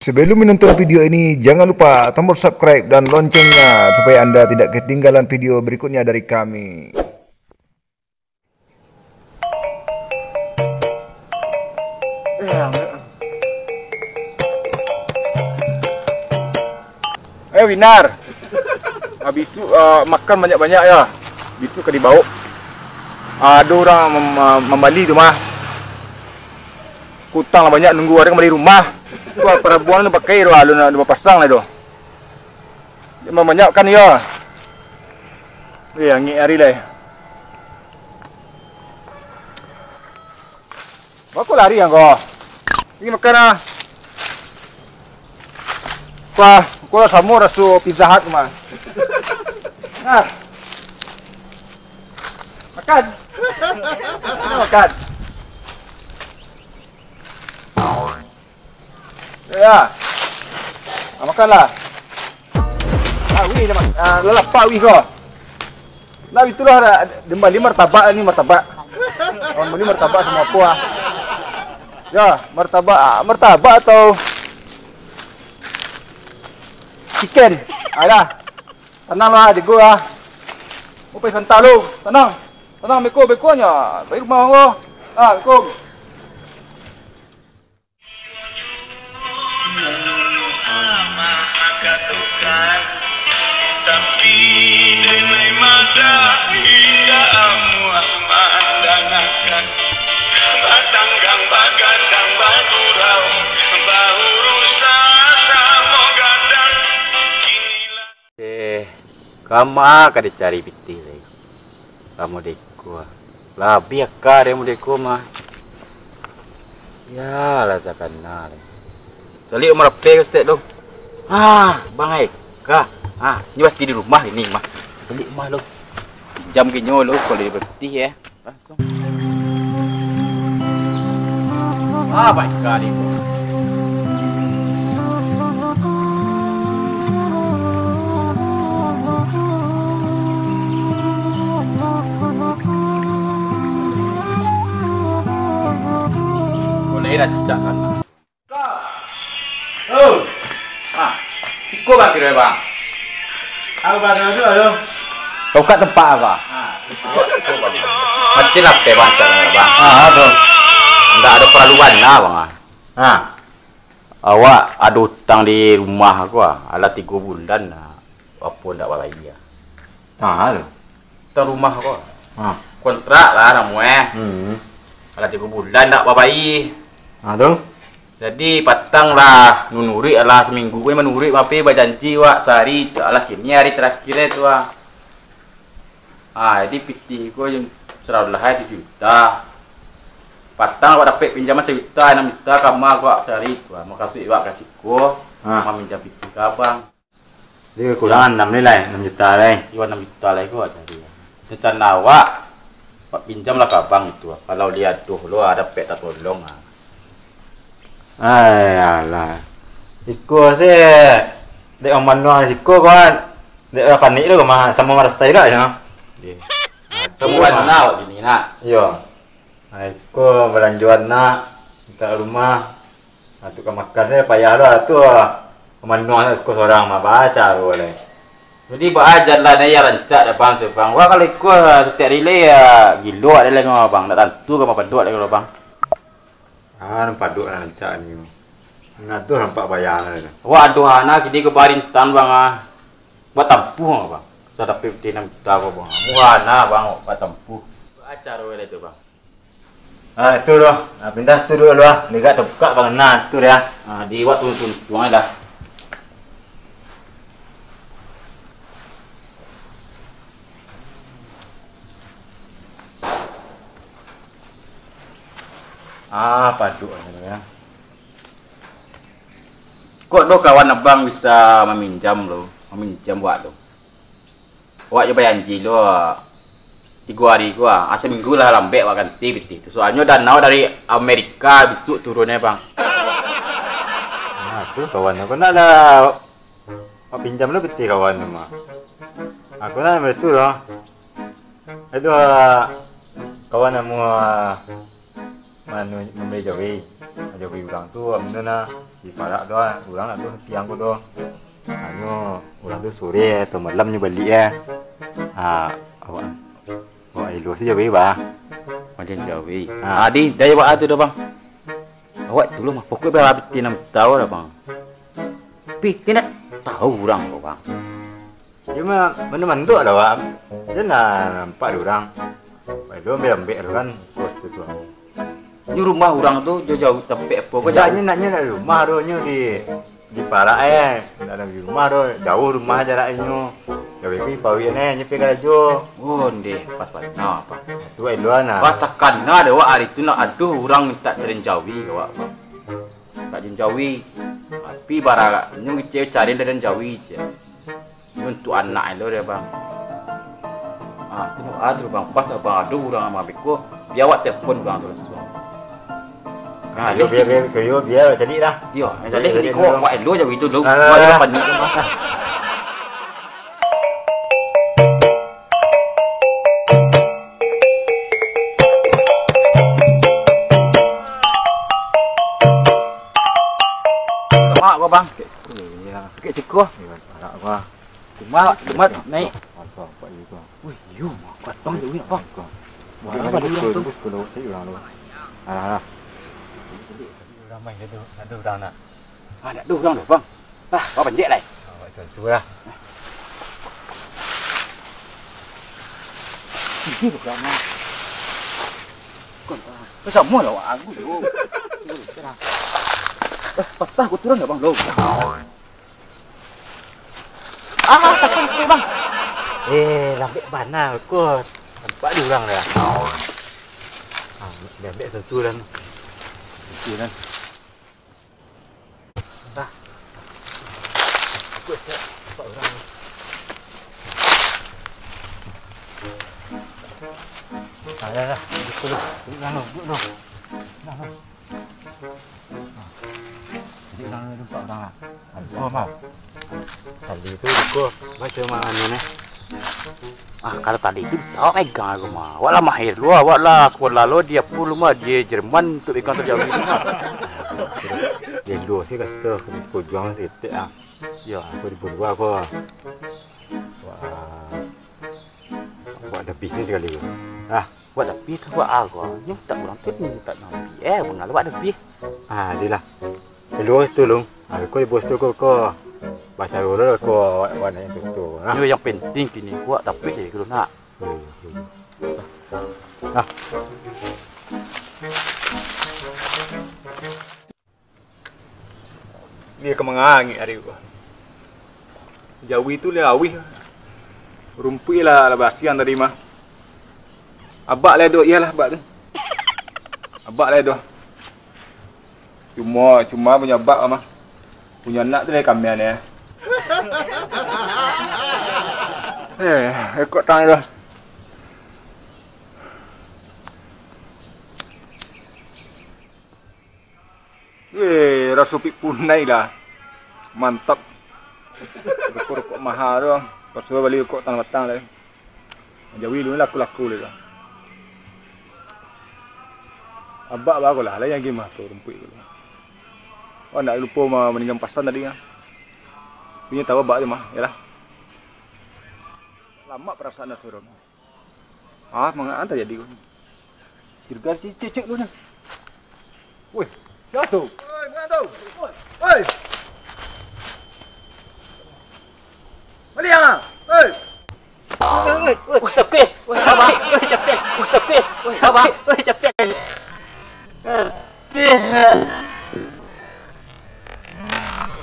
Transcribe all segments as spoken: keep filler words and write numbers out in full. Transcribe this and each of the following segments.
Sebelum menonton video ini, jangan lupa tombol subscribe dan loncengnya supaya Anda tidak ketinggalan video berikutnya dari kami. Eh, Winar. Habis tu, ah, makan banyak-banyak ya. Habis tu ka dibaok. Ah, ado urang mem-, ah, mambali tu mah. Kutang lah banyak, nunggu urang mambali rumah. Tu parabuan tu pakai tu, alun ado bapasang lah tu. Jan banyak kan yo. Eh, angek ari lai. Bako lari angko. Pigi makan ah. Wah, ko lah samo raso Pizza Hut mah. Ah. Makan. Makan. Ya. Ah, makanlah. Ah, wih, dah mak-, ah, lah lapar wih ko. Nah, itulah, dah, dah bali martabak ni, martabak. Orang bali martabak samo apo ah. Ya, martabak, ah, martabak atau chicken. Ah, dah. Tanang lah, Diego lah. Mau pai santa lu. Tanang. Tanang, beko, beko nyo. Pai rumah ko. Ah, Assalamualaikum. Tapi denai madah indak amuah mandanakan. Batanggang bagadang bagurau, baurusah samo gadang. Kinilah Eh, kama ka dicari pitih lai. Ka Mudeko. Labiah ka dari Mudeko mah. Sialah takana lai. Caliak umah rape ka Ustaz tu. Ah, Bang ai. Ka. Ah, ni pasti di rumah ini mah. Caliak umah lu. Pinjam ka inyo lu kalau dia pitih ya. Langsung. Ah, baik kali ko. Mulai rancak kan. Oh. Ah, siko bang kiro bang. Aku bang tu tu tu. Buka tempat apa? Ah, siko, siko bang. Macam lah teh bang cak bang. Ah, tu. Ndak ado paralu bana bang ah. Ah. Awak ado utang di rumah aku ah. Alah tigo bulan ah. Apo ndak babayia. Ah, tu. Utang rumah ko. Ha. Kontrak lah namo eh. Hmm. Alah tigo bulan ndak babayia. Ha, tu. Jadi patang lah nunuruik alah saminggu ko manuruik, mape bajanji wak sahari, alah kini hari terakhir eh tu ah. Ha, jadi pitih ko saralah ai sajuta. Patang wak dapek pinjaman sajuta, anam juta kama ko wak sahari tu ah. Makasuik wak ka siko, ha, maminjam pitih ka abang. Jadi kakurangan anam ni lai, anam juta lai. Iyo, anam juta lai ko cari. Rencana awak, awak pinjam lah ka abang itu. Kalau dia aduh lo, dapek tatolong ah. Ai, alah. Iko se, dek manuang siko ko, dek lah panik lo mah, samo marasai lah yo. Iyo. Kamu bana awak kini nak. Iyo. Ai, ko balanjoan nak, mintak rumah. Nah, tu ka makan sajo payah tu lah, tu lah. Manuang nak siko sorang mah, bacaro lai. Jadi, baa jalan nan rancak dek bang tu, bang. Wah, kalau iko, satiok hari lai, yo, gilo dek lai ngau bang. Ndak tantu ka mapaduak lai kalau bang. Ah, nan paduak nan rancak ni. Nah, tu nampak bayang lai tu. Wah, aduh, ana kini ka barintang, bang, ah. Batampuah, bang. Sadapek pitih anam juta ko, bang. Murah ana, bang, batampuah. Baa caro lai tu, bang. Ah, itu doh. Ah, pindah situ dulu lah. Dek agak tabukak bangana situ dah. Ah, di waktu tuntuang lah. Ah, paduak ni ya. Kok doh kawan abang bisa maminjam lo, maminjam buat lo. Awak jo bajanji lo, tigo ari ko, ah, saminggu lah lambek awak ganti pitih tu. Soalnyo dana dari Amerika bisuak turun eh, bang. Nah, tu kawan aku nak lah, awak pinjam lo pitih kawan tu mah. Aku nak ambil tu lah. Itu, ah, kawan namo, ah, Manu, mambali jawi. Jawi urang tu, anu nah. Di parak tu, ah, urang ndak ado siang ko doh. Hanyo urang tu sore atau malam nyo baliak, eh. Ah, awak, awak elok sajo, Bang. Macam jauh, eh. Ah. Adi, dari awak tu doh, Bang. Awak tu lo mah, pokok bara pitih nan tahu lah, Bang. Pitih nak tahu urang ko, Bang. Iyo mah, mano mantuak lah, Bang. Jan lah nampak di urang. Pai lo ambek-ambek tu kan, bos tu tu. Nyo rumah urang tu, jauah-jauah tampek apo ko? Indak, jauah. Nyo nak, nyo nak di rumah tu, nyo di, di parak, eh. Ndak ado di rumah tu, jauah rumah jaraknyo. Gawe ko di pawik, eh, nyo pai karajo. Oh, ndeh, pas bana, Bang. Tu elok nah. Bah, takana dek awak ari tu nak ado urang mintak carian jawi ka awak, Bang. Mintak carian jawi. Tapi bara nyo ngecek carian dari jawi, cek. Ini untuak anak lo deh, Bang. Ah, tu, ah, tu, Bang. Pas Abang ado urang mah beko, bia awak telepon urang tu langsung. Ah, iyo, bia, bia, iyo, bia caliak lah. Iyo, caliak, caliak ko, dulu. Awak elok se itu dulu. Alah, alah, alah. Panik tu, Bang. Lamak ko, Bang. Sakik siko. Iyo. Sakik siko. Iyo, anak gua. Cuma, cuma naik. Apa, apa itu? Wih, iyo, kuat bang, jauh nak, Bang. Wah, ada urang tu. Bagus kalau cari urang tu. Alah, alah. Urang main tu, ada urang nak. Ah, ada urang tu, Bang. Ah, kau panjek lah. Awak suruh lah. Ini tu, Bang. Bukan, Bang. Tu samo lah, wak aku tu. Eh, patah ko turun dak, Bang, lo? Ah, siapa itu, Bang? Eh, lambek bana ko. Nampak di urang dah. Ah, lambek sentuh dan. Sentuh dan. Dah. Ikut cek, nampak urang. Ah, dah, dah. Duduk dulu. Duduk dulu. Duduk dulu. Dah, dah. Jadi urang ni nampak urang lah. Aduh, Bang. Tadi tu duko, baca mah anu ni. Ah, kalau tadi tu bisa awak megang aku mah. Awak lah mahir lu, awak lah sekolah lu di apa lu mah, di Jerman untuk megang tu jawi tu mah. Dia lu sih kasih tu, aku pejuang sih, tek ah. Ya. Aku di bawah aku. Wah. Awak dah bisnis kali tu. Ah. Buat tapi tu buat ago. Nyo tak urang tu, nyo tak nabi. Eh, bunga lawak tapi. Ah, dilah. Luruih tu, Long. Ah, ko bos tu ko, ko. Baca dulu ko, awak, awak nak yang tu, tu. Ah. Nyo yang penting kini, buat tapi je kalau nak. Iyo, iyo, iyo. Ah. Dia ka mangangik ari ko. Jawi tu lah awih. Rumpuik lah, lah basiang tadi mah. Abak lah doh, iyalah abak tu. Abak lah doh. Cuma, cuma punyo abak mah. Punyo anak tu lah kamian ya. Eh, ekok tang doh. Weh, raso pik punai lah. Mantap. Rokok-rokok maha tu. Pasu bali rokok tang batang lai. Jawi lu laku-laku lai tu. Abak baru lah, lai yang gimah tu rumpuik tu. Oh, nak lupo ma-, maninggang pasan tadi kan. Punyo tahu abak tu mah, yalah. Lamak perasaan dah surun. Ah, mangapo nan tajadi ko? Curiga si Cecek tu nah. Woi, sia tu? Oi, mangapo tu? Oi. Baliak ah. Oi. Oi, oi, oi, capek. Oi, sabar. Oi, capek. Oi, capek. Oi, sabar. Oi, capek.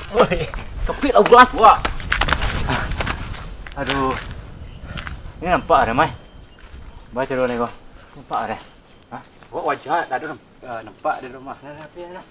Woi, kepit lah urang. Wah. Aduh. Ni nampak dah, Mai. Baca dulu ni ko. Nampak dah. Hah? Awak wajar, tak ada namp-, eh, nampak di rumah. Nah, nah, pian lah.